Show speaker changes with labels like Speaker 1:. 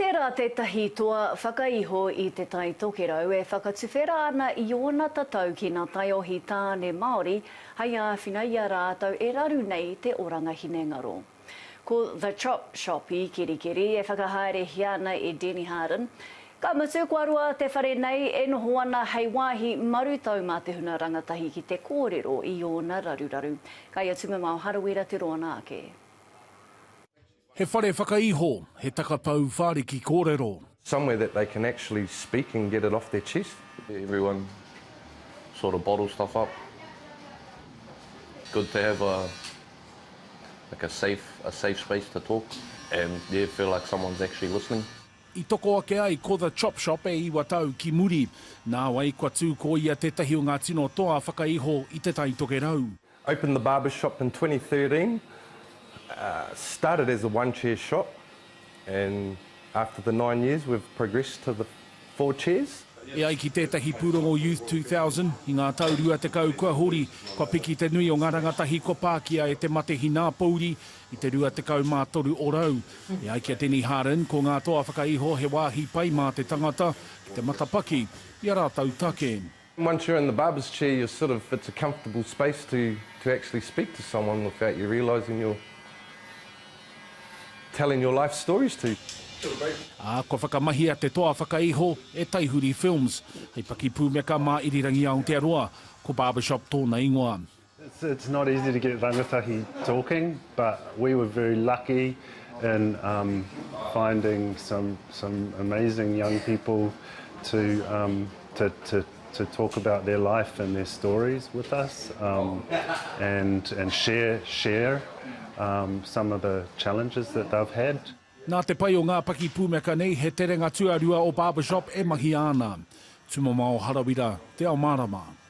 Speaker 1: Tērā tētahi toa whakaiho i Te Tai Tokerau e whakatuwhera ana i ōna tatau ki ngā taiohi tāne Māori hei āwhina i a rātou e raru nei te oranga hinengaro. Ko The Chop Shop i Kerikeri e whakahaerehia ana e Denny Harden. Ka mutu kua roa te whare nei e noho ana hei wāhi marutau mā te hunga rangatahi ki te kōrero i ōna raruraru. Kai a Tumamao Harawira te roana ake.
Speaker 2: He whare whakaiho, he takapau whariki kōrero.
Speaker 3: Somewhere that they can actually speak and get it off their chest.
Speaker 4: Everyone sort of bottle stuff up. Good to have a like a safe a safe space to talk and yeah feel like someone's actually listening.
Speaker 2: I toko ake ai ko The Chop Shop e iwa tau ki muri. Nāwai kua tū ko ia tētahi o ngā tino toa whakaiho i Te Tai Tokerau.
Speaker 3: Opened the barber shop in 2013, started as a one chair shop and after the nine years we've progressed to the four chairs.
Speaker 2: E ai ki tētahi pūrongo Youth 2000, i ngā tau 20 kua hori, kua piki te nui o ngā rangatahi kua pākia e te mate hināpouri i te 23 orau. E ai ki a Denny Harden, ko ngā toa whakaiho he wāhi pai mā te tangata ki te matapaki i a rātou take.
Speaker 3: Once you're in the barber's chair you're sort of, it's a comfortable space to to actually speak to someone without you realising you're telling your life stories to.
Speaker 2: Ā, kua whakamahia te toa whakaiho e Taihuri Films hei pakipūmeka mā Irirangi Aotearoa, ko Barbershop tōna ingoa.
Speaker 5: It's, it's not easy to get rangatahi talking, but we were very lucky in um, finding some, some amazing young people to, um, to, to, to talk about their life and their stories with us um, and, and share, share um, some of the challenges that they've had.
Speaker 2: Nā te pai o ngā pakipūmeka nei, he terenga tuarua o Barbershop e mahia ana. Tumamao Harawira, Te Ao Mārama.